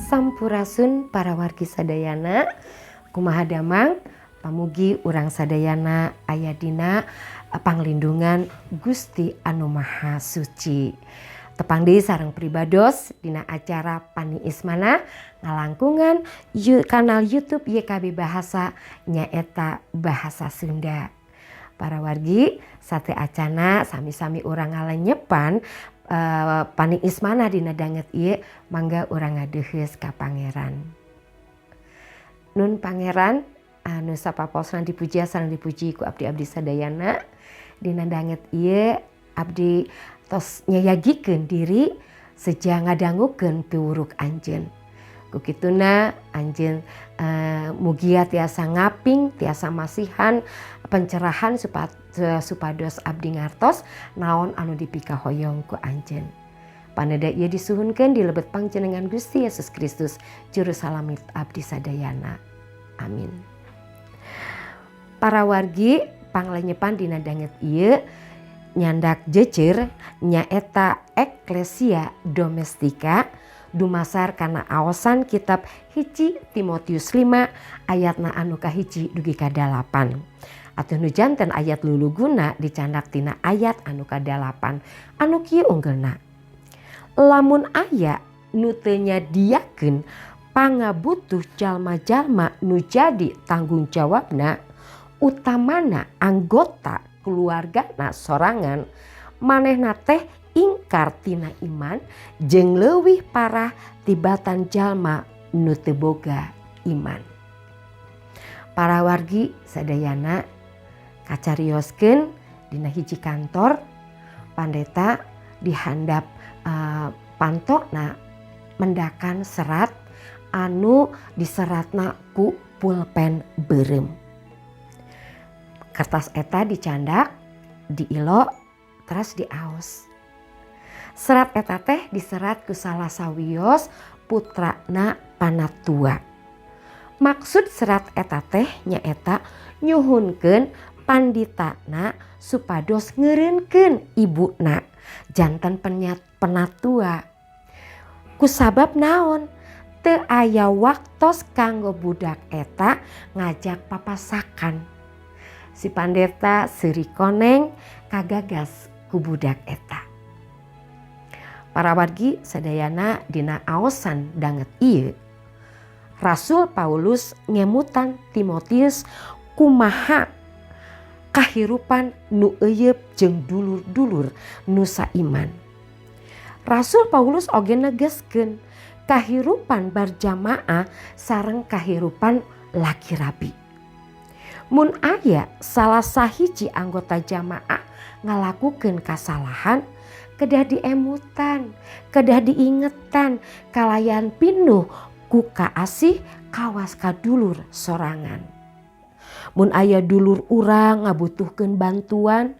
Sampurasun para wargi sadayana. Kumaha damang? Pamugi urang sadayana aya dina panglindungan Gusti Anu Maha Suci. Tepang deui sareng pribados dina acara Paniis Manah ngalangkungan kanal YouTube YKB Bahasa, nyaeta Bahasa Sunda. Para wargi, sateuacana sami-sami urang ngalenyepan paniis manah dina danget ieu, mangga urang ngadeuheus ka Pangeran. Nun Pangeran anu sapaposna dipuji sareng dipuji ku abdi-abdi sadayana, dina danget ieu abdi tos nyayagikeun diri seja ngadangukeun piwuruk Anjeun. Ku kituna Anjeun mugia tiasa ngaping, tiasa masihan pencerahan supados abdi ngartos naon anu dipikahoyong ku Anjeun. Paneda ieu disuhunkeun di lebet pangjenengan Gusti Yesus Kristus, Juru Salamet abdi sadayana. Amin. Para wargi, panglenyepan dina danget ieu nyandak jejer nyaeta Ecclesia Domestica, dumasar kana aosan kitab 1 Timotius 5 ayatna anu kahiji dugi ka 8. Atuh nu janten ayat luluguna dicandak tina ayat anu ka-8 anu kieu unggelna: "Lamun aya nu teu nyadiakeun pangabutuh jalma-jalma nu jadi tanggung jawabna, utamana anggota keluargana sorangan, manehna teh ingkar tina iman jeung leuwih parah tibatan jalma nu teu boga iman." Para wargi sadayana, kacarioskeun dina hiji kantor, pandeta dihandap pantona mendakan serat anu diseratna ku pulpen beureum. Kertas eta dicandak, diilo, terus diaos. Serat eta teh diserat ku salah sawios putrana panatua. Maksud serat eta teh nyaeta nyuhunkeun panditana supados ngeureunkeun ibuna janten penatua. Kusabab naon? Teu aya waktos kanggo budak eta ngajak papasakan. Si pandeta seuri koneng kagagas ku budak eta. Para wargi sadayana, dina aosan danget ieu Rasul Paulus ngemutan Timotius kumaha kahirupan nu euyeub jeung dulur-dulur nu saiman. Rasul Paulus oge negeskeun kahirupan barjamaah sareng kahirupan laki rabi. Mun aya salah sahiji anggota jamaah ngalakukeun kasalahan, kedah diemutan, kedah diingetan kalayan pinuh ku kaasih kawas ka dulur sorangan. Mun aya dulur urang ngabutuhkeun bantuan,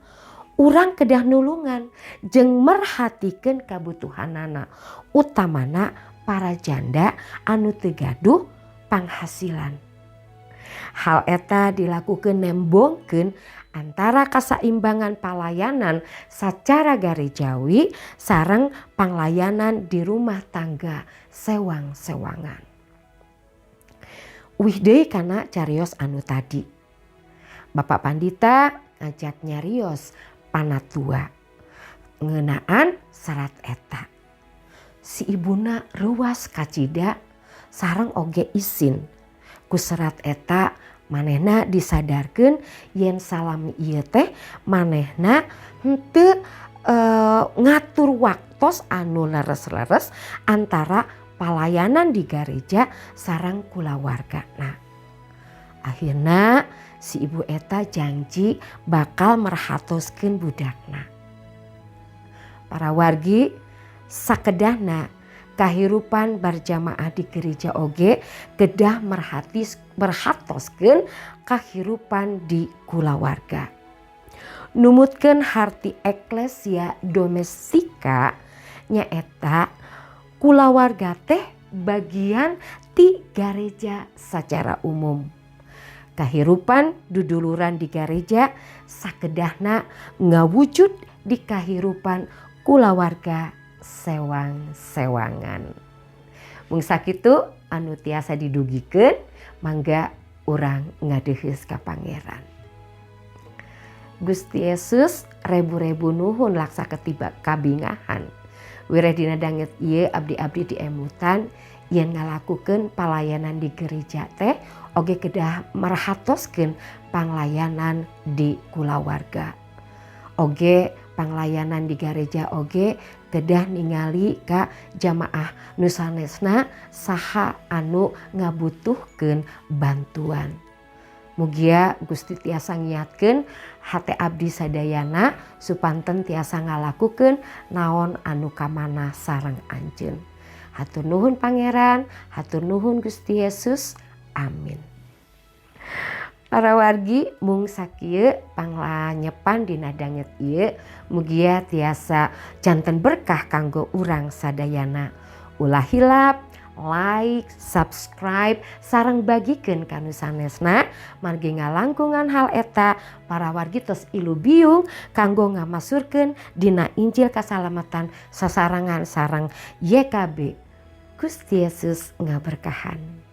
urang kedah nulungan jeung merhatikeun kabutuhanana, utamana para janda anu teu gaduh panghasilan. Hal eta dilakukeun nembongkeun antara kasaimbangan palayanan sacara garejawi sareng panglayanan di rumah tangga sewang-sewangan. Uih deui kana carios anu tadi. Bapak Pandita ngajak nyarios panatua ngeunaan serat eta. Si ibuna reuas kacida sareng oge isin. Ku serat eta manehna disadarkeun yen salami ieu teh manehna henteu ngatur waktos anu leres-leres antara palayanan di gareja sareng kulawargana. Akhirna si ibu eta janji bakal merhatoskeun budakna. Para wargi, sakedahna kahirupan barjamaah di gereja oge kedah merhatoskeun kahirupan di kulawarga. Numutkeun harti Ecclesia Domestica, nyaeta kulawarga teh bagian ti gareja sacara umum. Kahirupan duduluran di gareja sakedahna ngawujud di kahirupan kulawarga sewang-sewangan. Mung sakitu anu tiasa didugikeun, mangga urang ngadeuheus ka Pangeran. Gusti Yesus, rebu-rebu nuhun laksa ketiba kabingahan. Wireh dina danget ieu abdi-abdi diemutan yen ngalakukeun palayanan di gereja teh oge kedah merhatoskeun panglayanan di kulawarga. Oge panglayanan di gereja oge kedah ningali ka jamaah nu sanesna, saha anu ngabutuhkeun bantuan. Mugia Gusti tiasa ngiatkeun hate abdi sadayana supanten tiasa ngalakukeun naon anu kamanah sareng Anjeun. Hatur nuhun Pangeran, hatur nuhun Gusti Yesus. Amin. Para wargi, mung sakieu panglanyepan dina danget ieu, mugia tiasa janten berkah kanggo urang sadayana. Ulah hilap like, subscribe, sareng bagikeun ka nu sanesna, margi ngalangkungan hal eta para wargi tos ilu biung kanggo ngamasurkeun dina Injil kasalamatan sasarengan sareng YKB. Gusti Yesus ngaberkahan.